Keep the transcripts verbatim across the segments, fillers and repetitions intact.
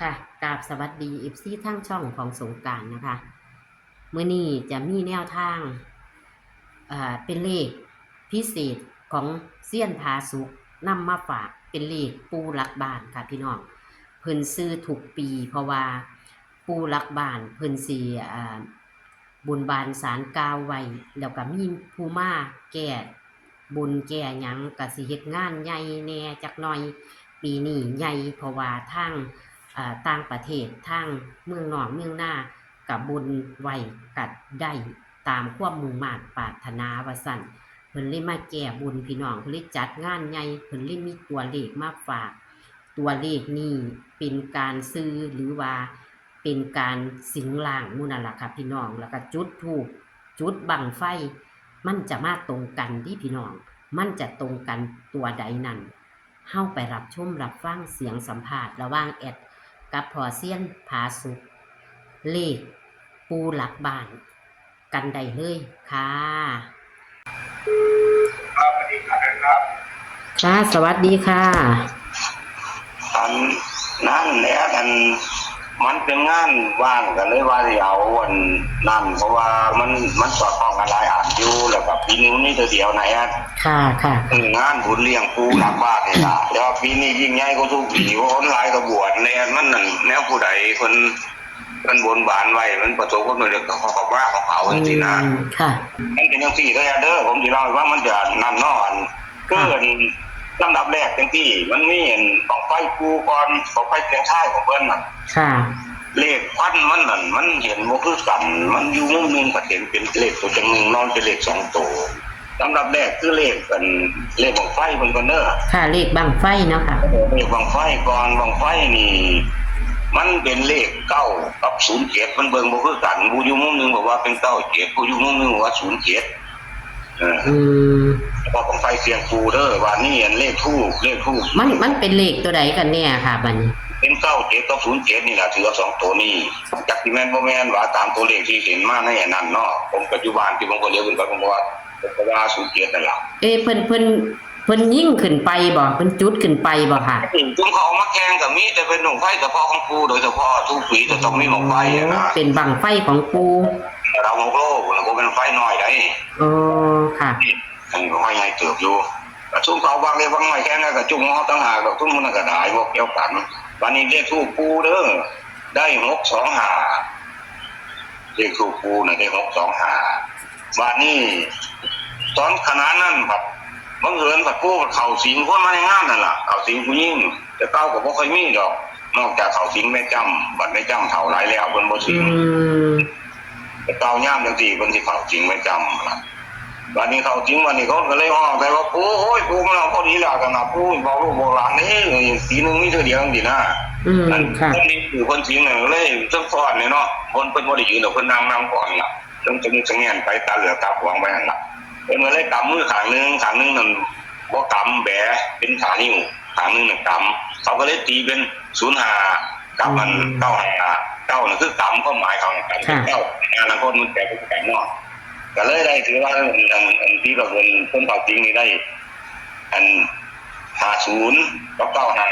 ค่ะ กราบสวัสดี เอฟซี ทางช่องของสงกรานต์นะคะ มื้อนี้จะมีแนวทาง อ่า เป็นเลขพิเศษของเซียนผาสุกนำมาฝาก เป็นเลขปู่หลักบ้านค่ะพี่น้อง เพิ่นซื้อทุกปี เพราะว่าปู่หลักบ้านเพิ่นสิ อ่า บนบานศาลกล่าวไว้ แล้วก็มีผู้มาแก้บนแก้หยัง ก็สิเฮ็ดงานใหญ่แหน่จักหน่อย ปีนี้ใหญ่ เพราะว่าทาง อ่า ต่างประเทศ ทางเมืองนอกเมืองนา ก็บนไว้ก็ได้ตามความมุ่งมาดปรารถนาว่าซั่น เพิ่นเลยมาแก้บนพี่น้อง เพิ่นเลยจัดงานใหญ่ เพิ่นเลยมีตัวเลขมาฝาก ตัวเลขนี้เป็นการสื่อหรือว่าเป็นการสิงร่างหมู่นั่นล่ะค่ะพี่น้อง แล้วก็จุดธูป จุดบั้งไฟ มันจะมาตรงกันเด้พี่น้อง มันจะตรงกันตัวใดนั้น เฮาไปรับชมรับฟังเสียงสัมภาษณ์ระหว่างแอดกับพ่อเซียนผาสุก เลขปู่หลักบ้าน กันได้เลยค่ะ ครับ สวัสดีครับ ค่ะ สวัสดีค่ะ อันนั้นแหละ อัน มันเป็นงานว่าง ก็เลยว่าสิเอาอันนั้น เพราะว่ามัน มันสอดคล้องกันหลายอันอยู่ แล้วก็ปีนี้มันมีเทื่อเดียวนะแอด ค่ะ ค่ะ คืองานบุญเลี้ยงปู่หลักบ้านนี่ล่ะ แต่ว่าปีนี้ยิ่งใหญ่กว่าทุกปี เพราะคนหลายก็บวชแน่ มันนั่นแนวผู้ใดเพิ่น มันบนบานไว้ มันประสบผลสำเร็จกับเขาก็ว่าของเขาจังซี่นะ อืม ค่ะ มันเป็นจังซี่เด้อ เด้อ ผมสิเล่าให้ฟัง มันจะนั่นเนาะ อัน คือ ค่ะ อัน ลำดับแรกจังซี่ มันมีอันบั้งไฟปู่ก่อน บั้งไฟเสียงทายของเพิ่นน่ะ ค่ะ เลขควันมันนั่น มันเห็นบ่คือกัน มันอยู่มุมหนึ่งก็เห็นเป็นเลขตัวจังหนึ่ง นอนเป็นเลขสองตัว ลำดับแรกคือเลขอัน เลขบั้งไฟเพิ่นก่อนเด้อ ค่ะ เลขบั้งไฟเนาะค่ะ เลขบั้งไฟก่อน บั้งไฟนี่ มันเป็นเลขเก้ากับศูนย์เจ็ด มันเบิ่งบ่คือกัน ผู้อยู่มุมหนึ่งบอกว่าเป็นเก้าเจ็ด ผู้อยู่มุมหนึ่งบอกว่าศูนย์เจ็ด เออ อืม เพราะบั้งไฟเสียงปู่เด้อ บาดนี้อันเลขธูป เลขธูป มัน มันเป็นเลขตัวใดกันแน่ค่ะ บัดนี้ เป็นเก้าเจ็ดกับศูนย์เจ็ดนี่ล่ะ ถือเอาสองตัวนี้ จักสิแม่นบ่แม่นว่าตามตัวเลขที่เห็นมาในอันนั้นเนาะ ผมปัจจุบันที่ผมก็เลี้ยวขึ้นไป ผมก็ว่า ผมก็ว่าศูนย์เจ็ดนั่นล่ะ เอ๊ะ เพิ่น เพิ่น เพิ่นยิงขึ้นไปบ่ เพิ่นจุดขึ้นไปบ่ค่ะ ซุมเขาเอามาแข่งก็มี แต่เป็นบั้งไฟเฉพาะของปู่โดยเฉพาะ ทุกปีจะต้องมีบั้งไฟอะนะ เป็นบั้งไฟของปู่ ระดับหกโลพุ้นล่ะ บ่เป็นไฟน้อยใด อ๋อ ค่ะ อันนี้บั้งไฟใหญ่เติบอยู่ ซุมเขาบั้งเล็กบั้งน้อยแข่งกันก็จุ่มเอาต่างหากดอก ซุมมันก็ได้ บ่เกี่ยวกัน บัดนี้เลขธูปปู่เด้อ ได้หกสองห้า เลขธูปปู่น่ะได้หกสองห้า บาดนี้ ตอนขณะนั้นบัดบังเอิญบัดปู่บัดเข้าสิงคนมาในงานนั่นล่ะ เข้าสิงผู้หญิง แต่เก่าก็บ่ค่อยมีดอก นอกจากเข้าสิงแม่จ้ำ บัดแม่จ้ำเฒ่าหลายแล้ว เพิ่นบ่สิง อืม แต่เก่ายามจังซี่เพิ่นสิเข้าสิงแม่จ้ำล่ะ บาดนี้เข้าสิง บาดนี้เขาก็เลยฮ้องใส่ว่า ปู่ โอ้ย ปู่ มาแล้ว พอดีแล้ว ซั่นน่ะ ปู่บอกลูกบอกหลานเด้อ ปีหนึ่งมีเทื่อเดียวจังซี่นะ อืม อัน ค่ะ คนนี้คือคนสิงน่ะ เลยเทิงฟ้อนนี่เนาะ เพิ่น เพิ่นบ่ได้ยืนดอก เพิ่นนั่ง นั่งฟ้อนล่ะ เพิ่นจะมีสะแงนไปตาเหลือกตาขวางไปหั่นล่ะ เพิ่นก็เลยกำมือข้างหนึ่ง ข้างหนึ่งนั่นบ่กำแบ เป็นห้านิ้ว ข้างหนึ่งนั่นกำ เขาก็เลยตีเป็นศูนย์ห้า กับอัน อืม เก้าห้า เก้านั่นคือกำ ความหมายของกำเป็น ค่ะ เก้า อนาคตมันแปลเป็นกันเนาะ ก็เลยได้ถือว่าอัน อัน อันที่ว่าเป็นคนเข้าสิงนี่ได้ อัน ห้าศูนย์ กับ เก้าห้า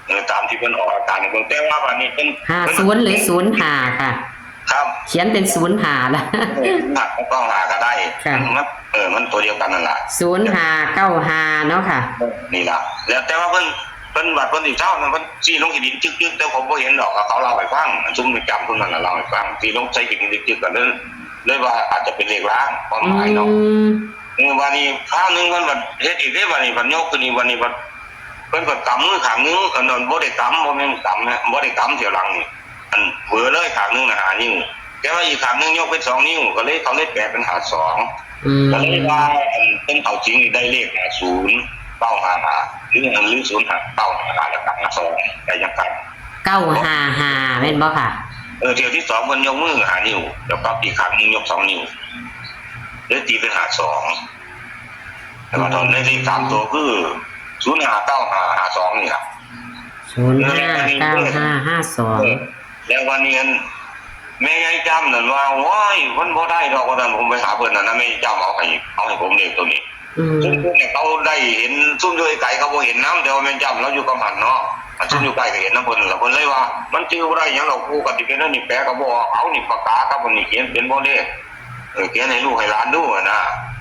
เออ ตามที่เพิ่นออกอาการให้เบิ่ง แต่ว่าบัดนี้เพิ่น ห้าศูนย์ หรือ ศูนย์ห้า ค่ะ ครับ เขียนเป็น ศูนย์ห้า ละ เออ ศูนย์ห้า กับ เก้าห้า ก็ได้ ค่ะ มัน เออ มันตัวเดียวกันนั่นล่ะ ศูนย์ห้า เก้าห้า เนาะค่ะ นี่ล่ะ แล้วแต่ว่าเพิ่น เพิ่นบัดเพิ่นสิเซานั่น เพิ่นชี้ลงขี้ดินจึ๊กๆ แต่ผมบ่เห็นดอก เขาเล่าให้ฟัง ซุมแม่จ้ำซุมนั้นน่ะเล่าให้ฟัง ชี้ลงใส่ขี้ดินจึ๊กๆ ก็เลย เลยว่าอาจจะเป็นเลขลาง ความหมายเนาะ อืม เออ บาดนี้คราวหนึ่งเพิ่นบัดเฮ็ดอีกเด้ บาดนี้บัดยกขึ้นอีก บาดนี้บัด เพิ่นบัดกำมือข้างหนึ่ง อันนั้นบ่ได้กำ บ่แม่นกำนะ บ่ได้กำเที่ยวหลังนี่ อันเบอเลยข้างหนึ่งน่ะ ห้า นิ้ว แต่ว่าอีกข้างหนึ่งยกเป็นสอง นิ้ว ก็เลย เขาเลยแปลเป็น ห้าสอง อืม ก็เลยว่า อันเพิ่นเข้าสิงนี่ได้เลข ห้าศูนย์ เก้าห้า หรือ หรือ ศูนย์ห้า เก้าห้า แล้วก็ ห้าสอง ได้จังซั่น เก้าห้าห้า แม่นบ่ค่ะ เออ เที่ยวที่สองเพิ่นยกมือ ห้า นิ้ว แล้วก็อีกข้างหนึ่งยก สอง นิ้ว เลยตีเป็น ห้าสอง แต่ว่าตอนในเลขสามตัวคือ ศูนย์ห้าเก้าห้าห้าสอง นี่ล่ะ ศูนย์ห้าเก้าห้าห้าสอง เออ แล้ววันนี้อัน แม่ยายจ้ำนั่นว่า โอ้ย มันบ่ได้ดอก ว่าซั่น ผมไปหาเพิ่นนั่นนะ แม่ยายจ้ำเอาให้ เอาให้ผมเลขตัวนี้ อืม ซุมเพิ่นเนี่ยเขาได้เห็น ซุมอยู่ไกลๆ เขาบ่เห็นนำ แต่ว่าแม่ยายจ้ำเราอยู่กับมันเนาะ อันซุมอยู่ใกล้ก็เห็นนำเพิ่นล่ะ เพิ่นเลยว่า มันจื่อบ่ได้หยังดอก ปู่ ก็สิเป็นอันนี้ แปลก็บ่ออก เอานี่ปากกากับอันนี้เขียนเป็นบ่เลข เออ เขียนให้ลูกให้หลานดูหั่นนะ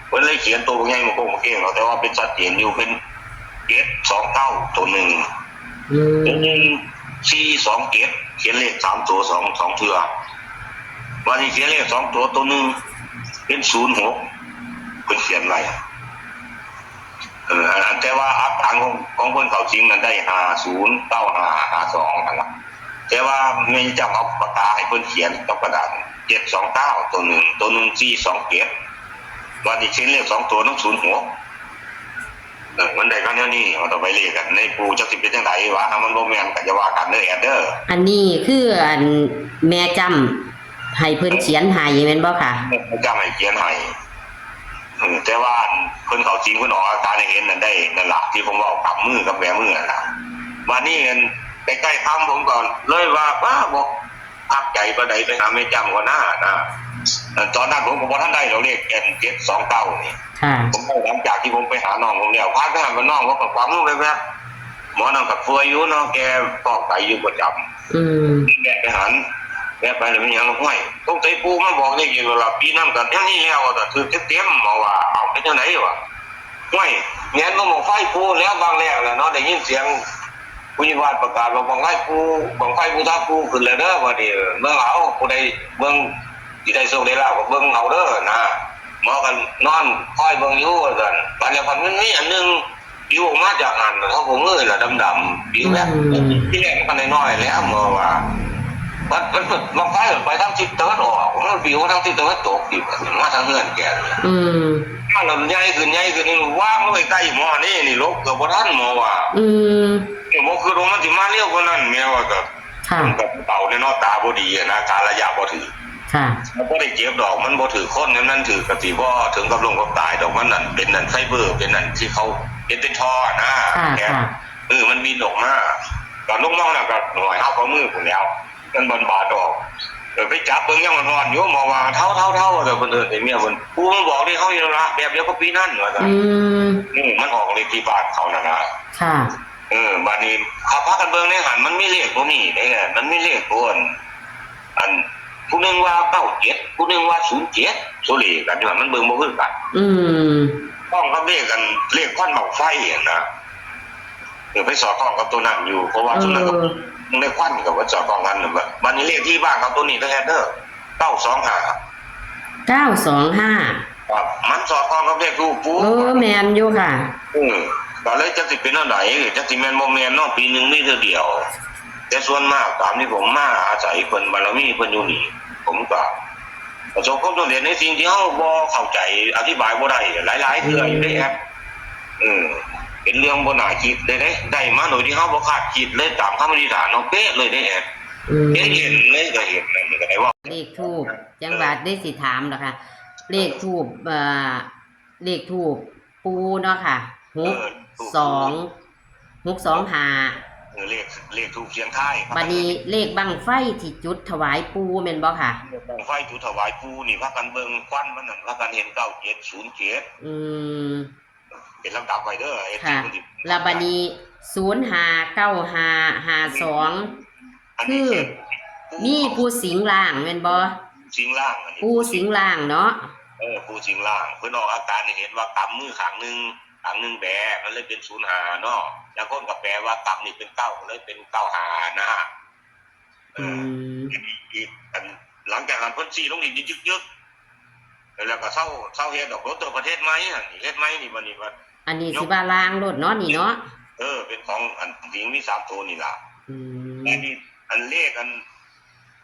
เพิ่นเลยเขียนตัวบักใหญ่มาโค้งมาเก้งแล้ว แต่ว่าเป็นชัดเจนอยู่ เป็น เจ็ดสองเก้า ตัวหนึ่ง อืม ตัวหนึ่ง สี่สองเจ็ด เขียนเลขสามตัวสอง สองเทื่อ วันนี้เขียนเลขสองตัว ตัวหนึ่ง เป็น ศูนย์หก เพิ่นเขียนไว้ เออ อัน แต่ว่าอักขระของ ของเพิ่นเข้าสิงนั่นได้ ห้าศูนย์ เก้าห้า ห้าสอง นั่นล่ะ แต่ว่าแม่จำเอาปากกาให้เพิ่นเขียนกับกระดาษ เจ็ดสองเก้า ตัวหนึ่ง ตัวหนึ่ง สี่สองเจ็ด วันนี้เขียนเลขสองตัวนำ ศูนย์หก เออ มันได้มาแนวนี้ เอาต่อไปเลขกัน ในปู่จักสิเป็นจังใดวะ ถ้ามันบ่แม่นก็อย่าว่ากันเด้อแอดเด้อ อันนี้คืออันแม่จำให้เพิ่นเขียนให้แม่นบ่คะ? แม่จำให้เขียนให้ เออ แต่ว่าเพิ่นเข้าสิง เพิ่นออกอาการให้เห็นนั่นได้ นั่นล่ะ ที่ผมเว้ากำมือกับแบมือนั่นล่ะ บัดนี้อันใกล้ๆค่ำผมก็เลยว่า "ป้า บ่คักใจปานใด ไปหาแม่จำก่อนนะ" นะ ตอนนั้นผมก็บ่ทันได้ดอกเลข อัน เจ็ดสองเก้า นี่ ค่ะ ผมได้หลังจากที่ผมไปหาน้องผมแล้ว ผ่านไปหั้นก็น้องผมก็ขวางมือแวบๆ หมอนั่นก็ป่วยอยู่เนาะ แกฟอกไตอยู่ประจำ อืม แวะไปหั้น แวะไปแล้วมีหยังล่ะ ห้วย สงสัยปู่มาบอกเลขอีกแล้วล่ะ ปีนั้นก็แนวนี้แล้ว ก็ถืกเต็มๆ หมอว่า เอ้า เป็นจังใดวะ ห้วย แหงนเบิ่งบั้งไฟปู่แล้ว บางแรกแล้วเนาะ ได้ยินเสียงผู้ใหญ่บ้านประกาศว่า "บั้งไฟปู่ บั้งไฟบูชาปู่ขึ้นแล้วเด้อ บัดนี้เบิ่งเอา ผู้ใดเบิ่งสิได้โชคได้ลาภก็เบิ่งเอาเด้อ" นะ หมอก็นอนคอยเบิ่งอยู่ว่าซั่น บัดแล้วมันมีอันหนึ่ง ปิวออกมาจากหั้น เขาก็เงยละดำๆ ปิวแบบ อืม ที่แรกมันก็น้อยๆ แล้ว เมื่อว่า มัน มัน มันไปทางทิศตะวันออก มันปิวมาทางทิศตะวันตก ปิวมาทางเฮือนแกเลย อืม มันก็ใหญ่ขึ้น ใหญ่ขึ้น นี่วางลงไปใกล้หมอนี่ นี่หลบเกือบบ่ทัน หมอว่า อืม หมอคือว่ามันสิมาเร็วกว่านั้น แม่ว่าก็ ค่ะ มันก็เบาเนี่ยเนาะ ตาบ่ดีอะนะ กาลยะบ่ถืก ค่ะ มันบ่ได้เจ็บดอก มันบ่ถืกคน นั่นถืกก็สิบ่ถึงกับล้มกับตายดอก มันนั่นเป็นนั่นไฟเบอร์ เป็นนั่นที่เขาเฮ็ดเป็นท่อนะ ค่ะ แขน ค่ะ เออ มันบินออกมา ก็ลงมาน่ะก็หน่อยเฮาเอามือพู้นแหล้ว มันบาดๆ ออก เออ ไปจับเบิ่งยังฮ้อนๆ อยู่ หมอว่าเทาๆๆ แต่เพิ่นเอิ้นให้เมียเพิ่น ปู่มาบอกเลขเฮาอยู่แล้วล่ะ แบบเดียวกับปีนั้น ว่าซั่น อืม อืม มันออกเลขที่บ้านเขานั่นนะ ค่ะ เออ บัดนี้เขาพากันเบิ่งในหั้น มันมีเลขตัวนี้เด้ มันมีเลขตัวอัน อัน ผู้หนึ่งว่าเก้าเจ็ด ผู้หนึ่งว่าศูนย์เจ็ด ตัวเลขกันอยู่หั้น มันเบิ่งบ่คือกัน อืม พ้องกับเลขกัน เลขควันบั้งไฟหั่นนะ เออ ไปสอดคล้องกับตัวนั้นอยู่ เพราะว่าตัวนั้นก็ เออ ในควันก็ไปสอดคล้องกันน่ะ บัดนี้เลขที่บ้านเขาตัวนี้เด้อแอดเด้อ เก้าสองห้า เก้าสองห้า ครับ มันสอดคล้องกับเลขธูปปู่ เออ แม่นอยู่ค่ะ เออ ก็เลยจักสิเป็นแนวใด จักสิแม่นบ่แม่นเนาะ ปีหนึ่งมีเทื่อเดียว แต่ส่วนมากตามที่ผมมาอาศัยเพิ่น บารมีเพิ่นอยู่นี่ ผมก็ประสบความสำเร็จในสิ่งที่เฮาบ่เข้าใจ อธิบายบ่ได้ หลายๆ เทื่ออยู่เด้แอด เออ เป็นเรื่องบ่น่าคิดเลยเด้ ได้มาโดยที่เฮาบ่คาดคิดเลย ตามคำอธิษฐานเฮาเป๊ะเลยเด้แอด อืม เห็น เห็นเลยก็เห็น นั่นก็ได้ว่า เลขธูป จังหวัดได้สิถามเหรอคะ เลขธูป เอ่อ เลขธูปปู่เนาะค่ะ เออ หกสอง หกสองห้า เออ เลข เลขธูปเสี่ยงทาย บัดนี้เลขบั้งไฟที่จุดถวายปู่แม่นบ่ค่ะ เลขบั้งไฟจุดถวายปู่นี่ พากันเบิ่งควันมันนั่น พากันเห็น เก้าเจ็ดศูนย์เจ็ด อืม เป็นลำดับไว้เด้อ เอฟซี ค่ะ เพิ่นสิ แล้วบัดนี้ ศูนย์ห้า เก้าห้า ห้าสอง อันนี้ คือ เขียน มีผู้สิงร่างแม่นบ่ สิงร่าง อันนี้ ปู่สิงร่างเนาะ เออ ปู่สิงร่าง เพิ่นออกอาการให้เห็นว่ากำมือข้างหนึ่ง ข้างหนึ่งแบ มันเลยเป็น ศูนย์ห้า เนาะ บางคนก็แปลว่ากำนี่เป็น เก้า ก็เลยเป็น เก้าห้า นะ เออ อืม อีก อัน หลังจากนั้นเพิ่นซี้ลงดินยึกๆ แล้วก็เซา เซาเฮ็ดดอก โดนเติบ เฮ็ดใหม่หั่น เฮ็ดใหม่นี่ บัดนี้ว่า อันนี้สิว่าล่างโลดเนาะนี่เนาะ เออ เป็นของอันหญิงมีสามตัวนี่ล่ะ อืม อันนี้ อันเลขอัน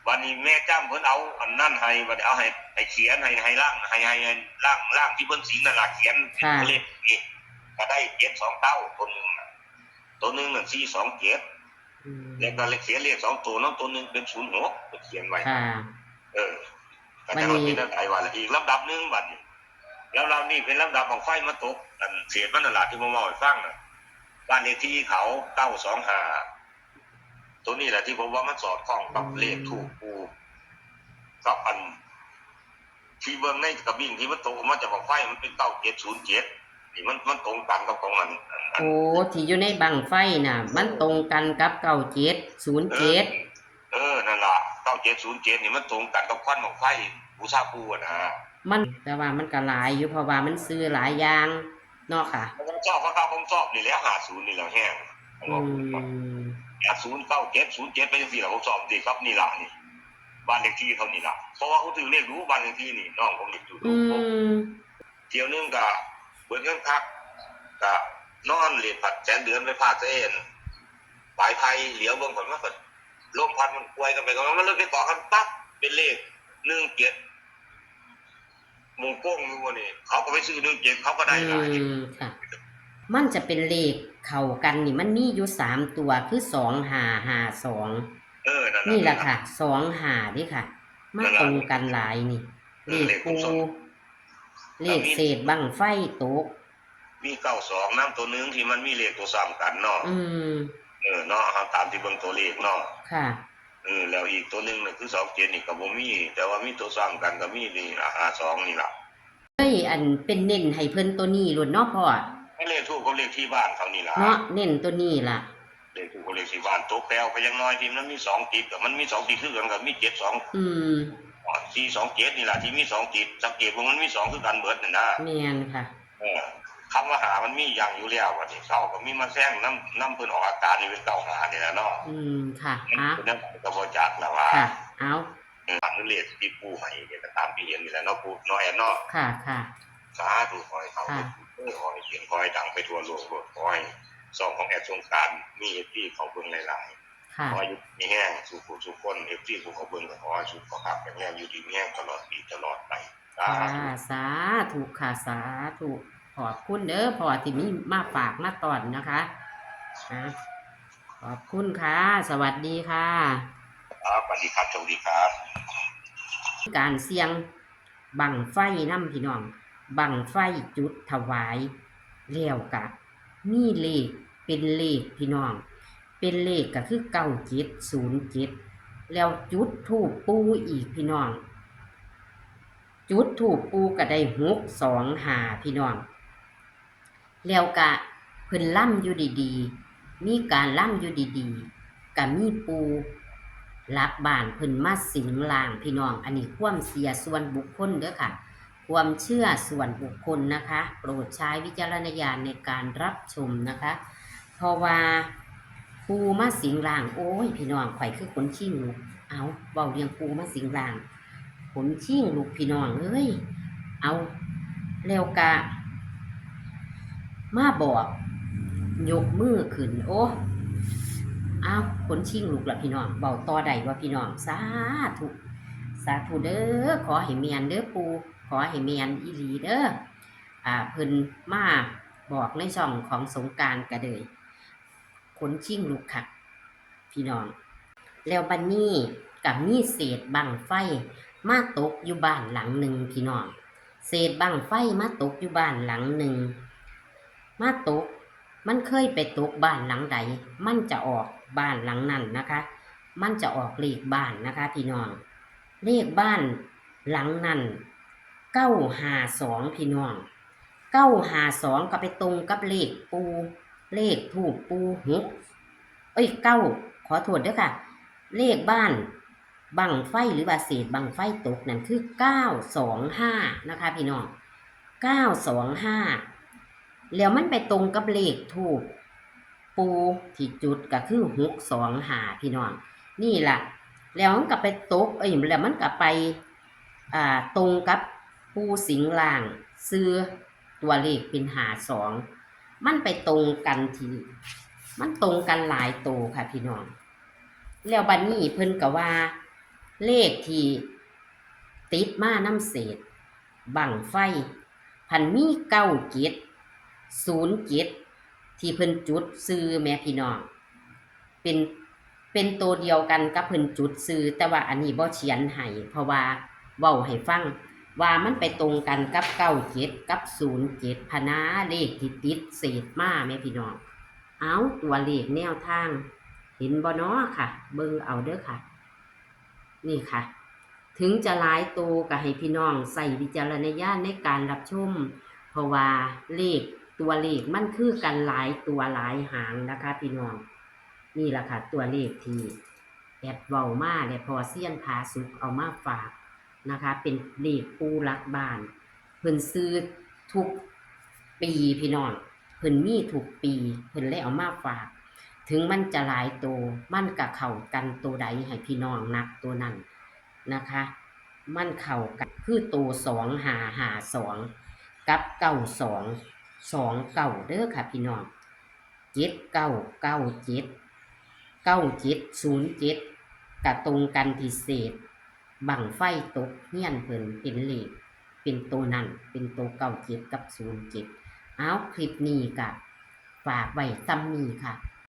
บัดนี้แม่จ้ำเพิ่นเอาอันนั้นให้ บัดนี้เอาให้ ให้เขียน ให้ ให้ร่าง ให้ ให้ ให้ร่าง ร่างที่เพิ่นสิงนั่นล่ะเขียน ค่ะ เลขนี่ ก็ได้ เจ็ดสองเก้า ตัวหนึ่งน่ะ ตัวหนึ่งนั่น สี่สองเจ็ด อืม แล้วก็เลขเขียนเลขสองตัวนำ ตัวหนึ่งเป็น ศูนย์หก เพิ่นเขียนไว้ ค่ะ เออ ก็จังว่าเป็นจังใดว่าล่ะ อีกลำดับหนึ่งบัดนี้ ลำดับนี้เป็นลำดับบั้งไฟมาตก อันเศษมันนั่นล่ะที่ผมเว้าให้ฟังน่ะ บ้านเลขที่เขา เก้าสองห้า ตัวนี้แหละที่ผมว่ามันสอดคล้องกับเลขธูปปู่ กับอัน ที่เบิ่งในกระบิ่งที่มันตกออกมาจากบั้งไฟมันเป็น เก้าเจ็ดศูนย์เจ็ด นี่มันมันตรงกันกับของมันอันอัน โอ้ ที่อยู่ในบั้งไฟน่ะ มันตรงกันกับเก้าเจ็ดศูนย์เจ็ด เออ นั่นล่ะ เก้าเจ็ดศูนย์เจ็ด นี่มันตรงกันกับควันบั้งไฟบูชาปู่อะนะ มันแต่ว่ามันก็หลายอยู่ เพราะว่ามันซื้อหลายอย่างเนาะค่ะ ผมชอบเขาเขาผมชอบนี่แหละ ห้าศูนย์ นี่แหละแฮง อืม ห้าศูนย์ เก้าเจ็ดศูนย์เจ็ด ไปจังซี่ล่ะ ผมชอบนี่ครับ นี่ล่ะนี่ บ้านเลขที่เขานี่ล่ะ เพราะว่าเขาถือเลขรู้บ้านเลขที่นี่ น้องผมนี่อยู่ อืม เที่ยวหนึ่งก็เบิดเงินคัก ก็นอนเล่นผัดแสนเดือนไปพลาดเส้นปลายไพเหลียวเบิ่งก่อนว่าเพิ่นลมพัดมันป่วยกันไปกันมา มันเลยไปเกาะกันปั๊บ เป็นเลข หนึ่งเจ็ด มุงโก้งอยู่บ่นี่ เขาก็ไปซื้อ หนึ่งเจ็ด เขาก็ได้หลาย อืม ค่ะ มันจะเป็นเลขเข้ากันนี่ มันมีอยู่สามตัว คือ สองห้าห้าสอง เออ นั่น นี่แหละค่ะ สองห้า นี่ค่ะ มาตรงกันหลายนี่ เลขปู เลขเศษบั้งไฟตก มี เก้าสอง นำตัวหนึ่งที่มันมีเลขตัวซ้ำกันเนาะ อืม เออ เนาะ เอาตามที่เบิ่งตัวเลขเนาะ ค่ะ เออ แล้วอีกตัวหนึ่งน่ะคือ สองเจ็ด นี่ก็บ่มี แต่ว่ามีตัวซ้ำกันก็มีนี่ล่ะ ห้าสอง นี่ล่ะ เอ้ย อันเป็นเน้นให้เพิ่นตัวนี้โลดเนาะพ่อ เลขทูปกับเลขที่บ้านเขานี่ล่ะ เนาะ เน้นตัวนี้ล่ะ เลขทูปกับเลขที่บ้าน ตัวแปลไปยังน้อยที่มันมีสองติด มันมีสองติดคือกันกับมี เจ็ดสอง อืม สี่สองเจ็ด นี่ล่ะที่มีสองติด สังเกตว่ามันมีสองคือกันเบิดนั่นนะ แม่นค่ะ เออ คำว่าห้ามันมีอย่างอยู่แล้ว บัดนี้เขาก็มีมาแซงนำ นำเพิ่นออกอาการนี่เป็น เก้าห้า นี่แหละเนาะ อืม ค่ะ อ่ะ เพิ่นนั่นก็บ่จักแล้วว่า ค่ะ เอา เออ หรือเลขที่ปู่ให้เนี่ยก็ตามที่เห็นนี่แหละเนาะ ปู่เนาะ แอดเนาะ ค่ะ ค่ะ สาธุ ขอให้เขา ค่ะ เออ ขอให้เสียง ขอให้ดังไปทั่วโลกโลด ขอให้ช่องของแอดสงกรานต์มี เอฟซี เขาเบิ่งหลายๆ ค่ะ ขอให้อยู่ดีมีแฮงสู่ผู้สู่คน เอฟซี ผู้เขาเบิ่งก็ขอให้สุขภาพแข็งแรง อยู่ดีมีแฮงตลอดปีตลอดไป สา ค่ะ ธุ สาธุค่ะ สาธุ ขอบคุณเด้อพ่อที่มีมาฝากมาต้อนนะคะ อ่ะ ขอบคุณค่ะ สวัสดีค่ะ ครับ สวัสดีครับ โชคดีครับ การเสี่ยงบั้งไฟนำพี่น้อง บั้งไฟจุดถวาย แล้วกะมีเลข เป็นเลขพี่น้อง เป็นเลขก็คือ เก้าเจ็ดศูนย์เจ็ด แล้วจุดธูปปู่อีกพี่น้อง จุดธูปปู่ก็ได้ หกสองห้า พี่น้อง แล้วกะเพิ่นลำอยู่ดีๆ มีการลำอยู่ดีๆ กะมีปู่หลักบ้านเพิ่นมาสิงร่างพี่น้อง อันนี้ความเชื่อส่วนบุคคลเด้อค่ะ ความเชื่อส่วนบุคคลนะคะ โปรดใช้วิจารณญาณในการรับชมนะคะ เพราะว่าปู่มาสิงร่าง โอ้ย พี่น้อง ข่อยคือขนชิงลุก เอา เว้าเรื่องปู่มาสิงร่าง ขนชิงลุกพี่น้องเอ้ย เอา แล้วกะ มาบอก ยกมือขึ้น โอ้ เอา ขนชิงลุกละพี่น้อง เว้าต่อได้บ่พี่น้อง สาธุ สาธุเด้อ ขอให้แม่นเด้อปู่ ขอให้แม่นอีหลีเด้อ อ่า เพิ่นมาบอกในช่องของสงกรานต์กะเลย ขนชิงลุกคัก พี่น้อง แล้วบัดนี้กะมีเศษบั้งไฟมาตกอยู่บ้านหลังหนึ่งพี่น้อง เศษบั้งไฟมาตกอยู่บ้านหลังหนึ่ง มาตก มันเคยไปตกบ้านหลังใด มันจะออกบ้านหลังนั้นนะคะ มันจะออกเลขบ้านนะคะพี่น้อง เลขบ้านหลังนั้น เก้าห้าสอง พี่น้อง เก้าห้าสอง ก็ไปตรงกับเลขปู่ เลขธูปปู่ หก เอ้ย เก้า ขอโทษเด้อค่ะ เลขบ้านบั้งไฟหรือว่าเศษบั้งไฟตกนั่นคือ เก้าสองห้า นะคะพี่น้อง เก้าสองห้า แล้วมันไปตรงกับเลขธูปปู่ที่จุดก็คือ หกสองห้า พี่น้อง นี่ล่ะ แล้วมันก็ไปตก เอ้ย แล้วมันก็ไป อ่า ตรงกับปู่สิงร่าง ชื่อตัวเลขเป็น ห้าสอง มันไปตรงกันที่ มันตรงกันหลายโตค่ะพี่น้อง แล้วบัดนี้เพิ่นก็ว่า เลขที่ติดมานำเศษบั้งไฟ พันมี เก้าเจ็ดศูนย์เจ็ด ที่เพิ่นจุดชื่อแหมพี่น้อง เป็น เป็นโตเดียวกันกับเพิ่นจุดชื่อ แต่ว่าอันนี้บ่เขียนให้ เพราะว่าเว้าให้ฟัง ว่ามันไปตรงกันกับ เก้าเจ็ด กับ ศูนย์เจ็ด พะนา เลขที่ติดเศษมาแหมพี่น้อง เอา ตัวเลขแนวทาง เห็นบ่น้อค่ะ เบิ่งเอาเด้อค่ะ นี่ค่ะ ถึงจะหลายโตก็ให้พี่น้องใช้วิจารณญาณในการรับชม เพราะว่าเลข ตัวเลขมันคือกันหลายตัวหลายหางนะคะพี่น้อง นี่ล่ะค่ะ ตัวเลขที่แอดเว้ามาและพ่อเซียนผาสุกเอามาฝากนะคะ เป็นเลขปู่หลักบ้าน เพิ่นซื้อทุกปีพี่น้อง เพิ่นมีทุกปี เพิ่นเลยเอามาฝาก ถึงมันจะหลายตัว มันก็เข้ากันตัวใดให้พี่น้องนับตัวนั้นนะคะ มันเข้ากันคือตัวสองห้าห้าสอง กับเก้าสองสองเก้า เด้อค่ะพี่น้อง เจ็ดเก้าเก้าเจ็ด เก้าเจ็ดศูนย์เจ็ด กะตรงกันที่เศษบั้งไฟตกเฮียนเพิ่นเป็นเลข เป็นตัวนั้น เป็นตัวเก้าเจ็ดกับศูนย์เจ็ด เอา คลิปนี้กะฝากไว้ส่ำนี้ค่ะ